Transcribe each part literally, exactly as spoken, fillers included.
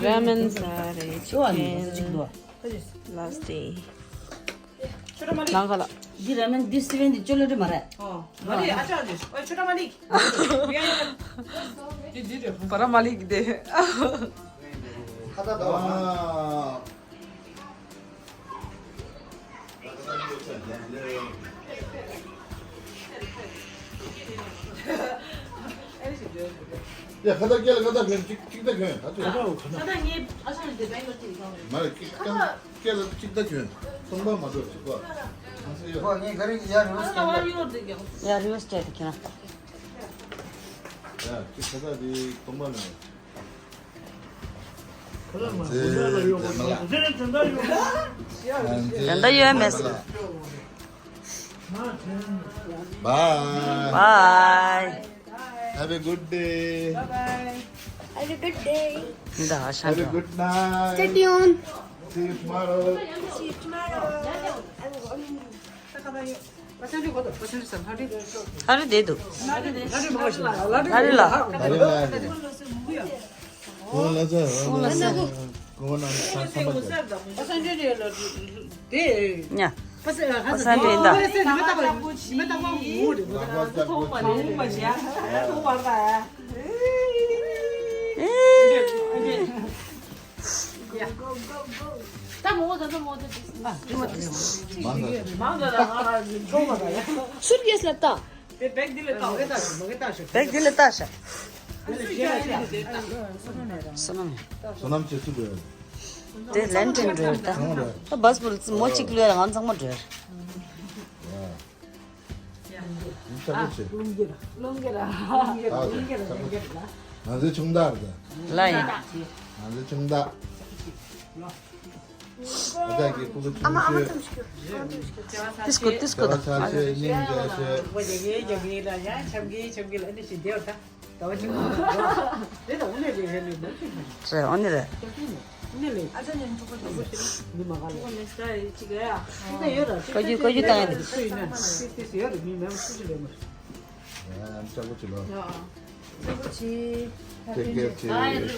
Ramen, sare, chicken, last day. ནང་ཁ་ལ། འདི་ར་མེན་འདི་སི་བན་འདི་ཅོ་ལོ་འདི་མ་རེད། ཨོ། མ་རེད། ཨ་ཅག་འདི། ཨོ་ཆོ་ཏ་མ་ལིག་འདི་འདི་རེད། བ་ར་མ་ལིག་འདི། ཁ་ཏ་ཏ་བ། ཡ་ཁ་ཏ་སྐྱེལ་ཁ་ཏ་གོན་གཅིག་གཅིག་ཏ་གོན་ད་ཚོད། ཁ་ཏ་ངའི་ཨ་ཅག་འདི་བེང་ལ་ཅིག་ཡོང་རེད། མ་རེད་གཅིག་ཏ། སྐྱེལ་ལ་གཅིག་ད་གྱོན། སྟོང་པ་མ་གཏོགས་གཅིག་པ། ང་ཚོ་ཡོད། ཁོ་ངས་ག་རེ་ཡ་རི་ཝར་སི་སྐྱེལ་ལ། ཡ་རི་ཝར་སི་སྐྱེལ་ཏེ་ཁྱེད་རང་། ཡ་གཅིག་ད་ད་དེ་སྟོང་པ་མེད། ང་ཚོ་དེ་མ་ལ། དེ་འདྲ་ཡོད་མེད། Bye. Bye. Have a good day. Bye bye. Have a good day. Have a good night. Stay tuned. See you tomorrow. See you tomorrow. ལྷ་རི་བསྡད་འདུག་ལྷ་རི་ལ། ལྷ་རི་ལ། གོང་ལ་ཟ། གོང་ལ་ཟ། གོང་ལ་ཟ། ཉ། པ་སངས་འདྲེན་ད། ཟུར་གྱིས་ལ་ལྟ། བེག་འདི་ལ་ལྟ་ཤག་བསོད་ནམས། བསོད་ནམས་ཅན་སུ་འགྲོ་ཡོད། དེ་ལན་ཀྲིན་འགྲོ་ཡོད་ད། ད་བས་པོལ་མོ་གཅིག་ལོས་ང་ཚང་མ་འགྲོ་ཡོད། ཡིན་ཆག་པོ་ཆེ། ང་ཚོའི་ཆུང་བདག་རེད། ལ་ཡིན། ང་ཚོའི་ཆུང་བདག་ཨ་ཅག་གི་ཕྲུ་གུ་ཆུང་ཤོས། ཏིས་ཀོ་ཏིས་ཀོ་ད། ཆ་ཆེ་སྙིང་རྗེ་ཆེ། རེད་ཨོ་ནི་རེད། ཀ་ཡུ་ཀ་ཡུ་བཏང་ཡ་དེ། ཡ་ཡ་ལྕགས་པོ་ཆེ་ལོ། ལྕགས་པོ་ཆེ། ཐེག་ཀེར་ཆེ། ཡ།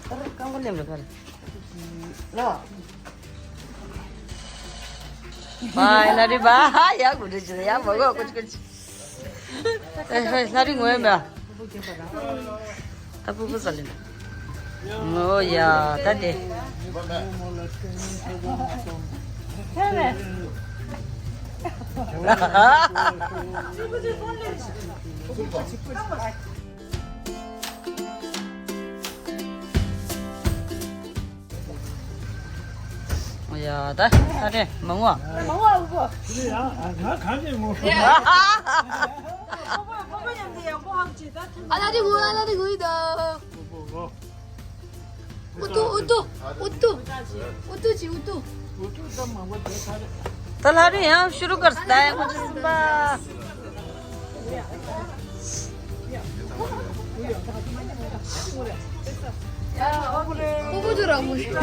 ཨ་རོ་རྐང་པ་ལེམ་རེ་ག་རེ། ལོ། བའི་ལ་རི་བ་ཡ་གུ་རེ་ཆེ་ཡ་མ་གོ་ཀོ་ཅི་ཀོ་ཅི། ཨེ་ཧེ་ལ་རི་ངོ་ཡ་མ། ད་ཕུ་ཕུ་ཟ་ལེ། ངོ་ཡ་ད་དེ། ཡ་ད་ད་དེ་མང་བ། མང་བ་ཨུ་པོ། ང་གང་ནས་ངོ་ཤེས། ཨ་ན་དེ་ངོ་ཨ་ན་དེ་ངོ་ཡི་ད། ཨུ་ཏུ་ཨུ་ཏུ་ཨུ་ཏུ་ཨུ་ཏུ་ཅི་ཨུ་ཏུ། ད་ལྷ་རི་ཡང་ཤུ་རུ་ཀར་སྟ་ཡ་ཁོ་ཅི་སིམ་པ། ཨུ་ཏུ་ར་མུ་ཤི།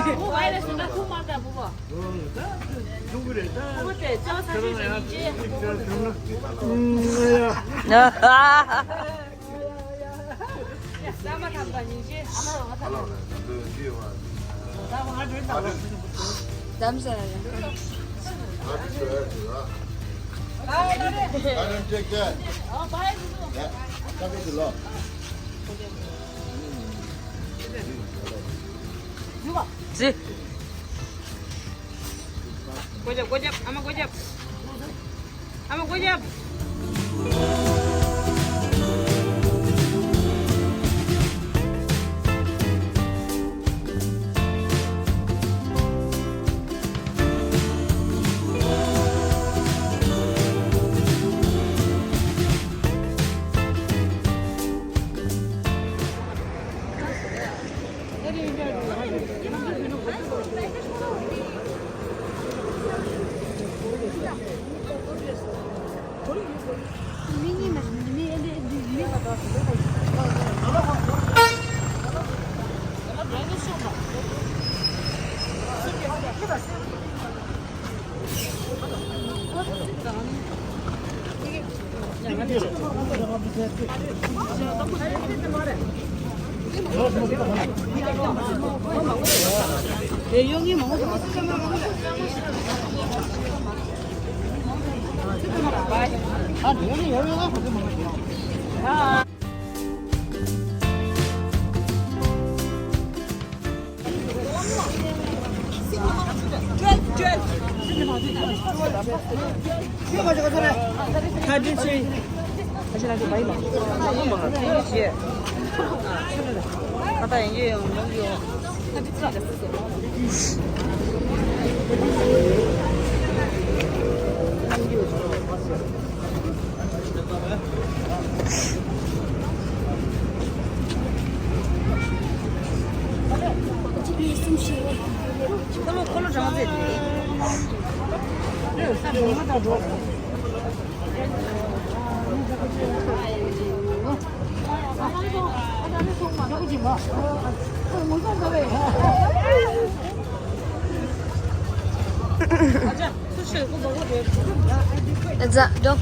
ཟི། སྒོ་རྒྱབ། སྒོ་རྒྱབ། ཨ་མ་སྒོ་རྒྱབ། ཨ་མ་སྒོ་རྒྱབ། ཨེ་ཛ་འགྲོ།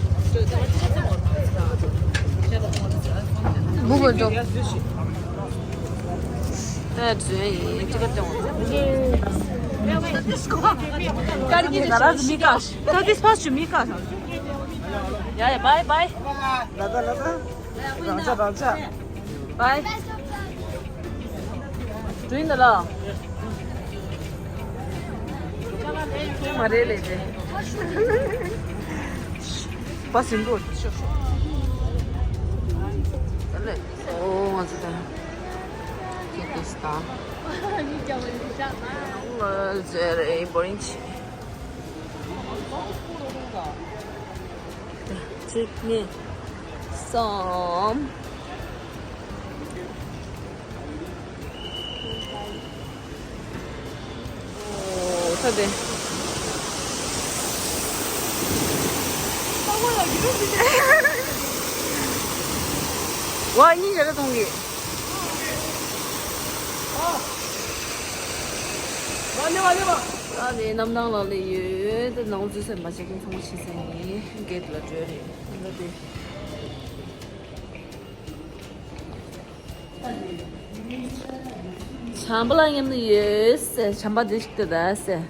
སྦུག་གོ་འགྲོ། ཨེ་ཛ་ཡིན་ཅི་ག་ཏོང་། ད་རེས་མི་ཀ་ད་དེ་སྤ་ཞུ་མི་ཀ་ཡ་ཡ་བའི་བའི། ལ་ད་ལ་ད། རང་ཅག་རང་ཅག་བའི། འགྲོ་ཡིན་ད་ལ། མ་རེད་ལས་དེ། པ་སིན་རོ་ཤོག་ཤོག་ད་ལས་ཨོ་ང་ཚོ་ད། ཁྱེད་དེ་སྟ། ང་ཚོ་རེ་བོ་རིན་ཆེ། གཅིག་གཉིས། གསུམ། ཨོ་ད་དེ། ཝ་གཉིས་ཞལ་ལག་གཏོང་གི། ད་དེ་གནམ་ཐང་ལ་ལས་ཡོད། ད་ནང་ཚུད་སེམས་པ་ཆེ་མཁན་ཚང་མ་ཕྱིན་ཟིན་ཡིན། གེད་ལ་འགྲོ་རེད། ད་དེ། བྱམས་པ་ལ་མཉམ་དུ་ཡོད་ཟེར། བྱམས་པ་འདི་ཞིག་ཏུ་ད་ཟེར།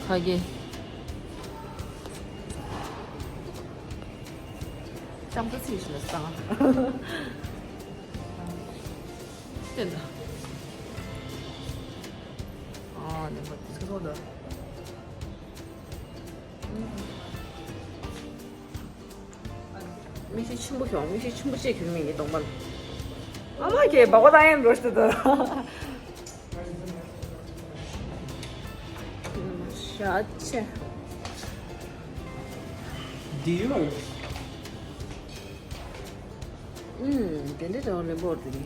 ཧ་གེ། བྱམས་པ་ཚིག་ཞིག་ལ་སང་། བསྟན་ད། ཨ་ནི་མ་ཚིག་ཐོག་ད། མིག་ཤེལ་ཆེན་པོ་ཁྱོང་། མིག་ཤེལ་ཆེན་པོ་བཅད་ཁྱོང་མིན་གྱི་གདོང་པ་ལ། ཨ་མ་ཁྱེད་སྦག་སྦག་བཏང་ཡན་འགྲོ་ཤི་ད། ཤ་ཆེ། འདི་ཡོད། ཨུམ། དེ་འདྲའི་འདྲ་བ་ལེན་པོར་དེ་ནི།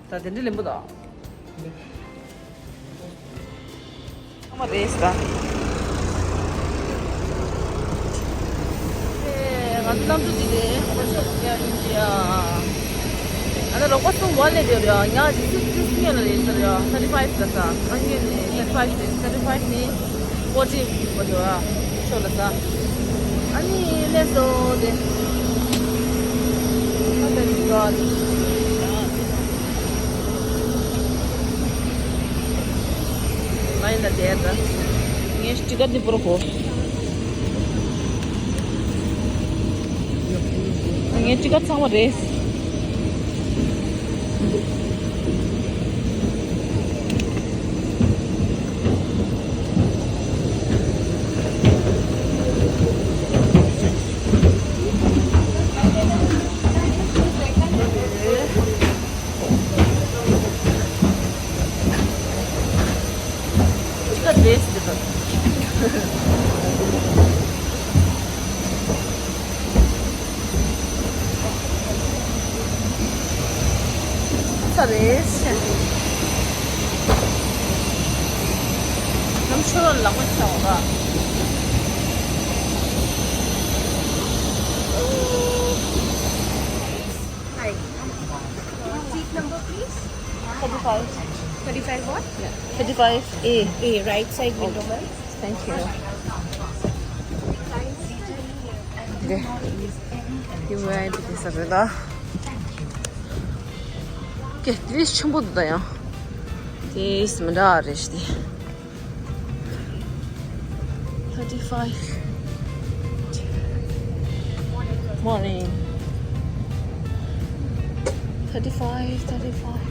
ད་དེ་འདྲའི་ལེན་པོ་ད། ཨ་མ་རེས་ད། ཨེ་ང་ཚོ་གནམ་གྲུ་འདི་རེད། ཨ་ནི་རོགས་པ་གསུམ་བ་ལས་དེ་རེད། ཡང་ཇི་སི་ཇི་སི་ཉེ་ལ་རེད་ཟེར་ཡ། thirty five ད་ས། ཨ་ནི་thirty five རེད། thirty five ནི། ཀོ་ཅི་བ་དུ་ཨ་ཤོ་ལ་ས། ཨ་ནི་ལས་སོ་དེ། Oh my God. མ་ཡིན་ན་དེ་ད། ངས་སྤྲི་ཀ་འདི་པོར་གོ། ངས་སྤྲི་ཀ་ཚང་མ་རེད། ད་རེས་དེ་ད། ས་རེད་ཤ། ནམ་ཤོར་ལ་ལག་པ་ཆགས་པ། Hi. Seat number, please. Thirty-five. Thirty-five what? Yeah. Thirty-five A. A, right side window, ma'am. Thank you. དེ་དེ་ཝི་ཨའི་པི་དེ་ས་རེད་ད། ཀེ་དེ་ཆེན་པོ་འདུག་ད་ཡང་། དེ་མི་འདྲ་རེད་ཤི་དེ། Thirty-five. Morning. Thirty-five, thirty-five.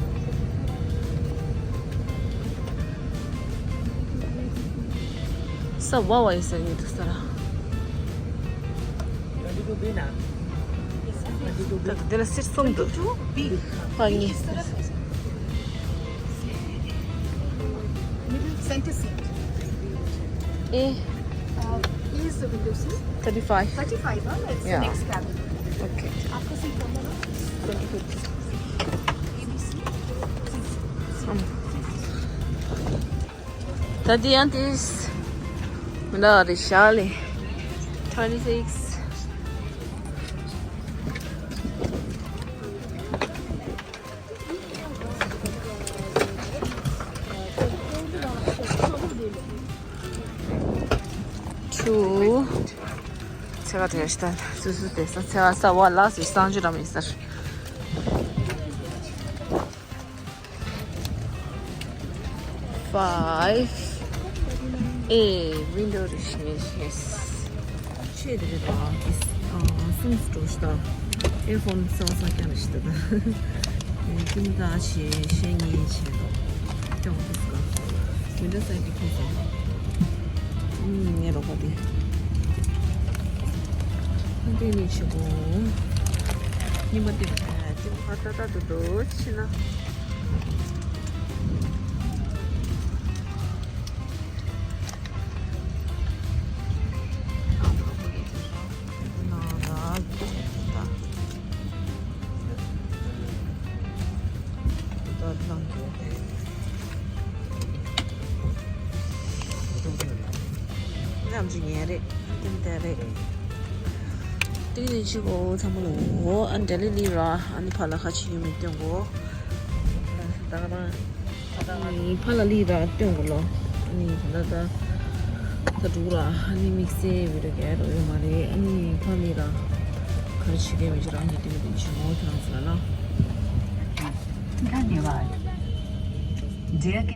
ས་བ་བ་ཡི་ས་ཉིད་དུ་ས་ར། ད་དེ་ལ་སེར་གསུམ་འདུག་ཧ་ངེས། Center seat. A. Uh, A is the window seat. Thirty-five. Thirty-five, huh? It's the Yeah. next cabin. Okay. आपका seat number है? Twenty-fifth. A B C. ད་དེ་ཡང་དེ་མི་འདྲ་བ་རེད་ཤག་ལེ། Twenty-six. Two. ཚེ་ག་དེ་ཤི་ད་སུ་སུ་དེ་ས་ཚེ་ག་ས་བ་ལ་སུ་སང་ཅི་ར་མི་སར། Five. A window རེ་ཤི་ནས་ཤེས། ཆེ་དེ་རེད་པ། ཨ་སུམ་སུ་འགྲོ་ཤི་ད། ཨེར་ཕོན་སོ་སོ་ཀྱང་རེ་ཤི་ད། ཀིམ་ད་ཆེ་ཤེས་ངེས་ཆེ་དོ། ཀྱང་དུས་ཀ་ཝིན་ཌོ་སའི་ཌི་ཁོ་ས། ཨུམ་ངའི་རོགས་པ་དེ། ཨ་དེ་ནི་ཆེ་གོ། ཉི་མ་དེ་ནི་ཨ་ཅིག་ཧ་ཏ་ཏ་དུ་དོ་ཆི་ན། ནམ་ཅི་ཉལ་རེད། ཏན་ཏན་རེད། ཏིག་ནི་ཅི་གོ་ཚང་མ་ལོ། ཨ་ནི་ལྡི་ལི་ལི་ར། ཨ་ནི་ཕ་ལ་ཁ་ཆེ་ཡོད་མེད་སྟོན་གོ། ད་ག་ད། ཨ་ནི་ཕ་ལ་ལི་ར་སྟོན་གོ་ལོ། ཨ་ནི་ད་ད་ད་དྲུག་ར། ཨ་ནི་དམིགས་བསལ་བི་ཌི་ཡོ་ག་རོ་ཡོད་མ་རེད། ཨ་ནི་ཕ་ལི་ར་ག་རེ་བྱེད་མཁན་མི་ཅི་རང་གི་ཏིག་ནི་ཅི་གོ་ཁྱེད་རང་ཚོ་ལ་ན། धन्यवाद। Dear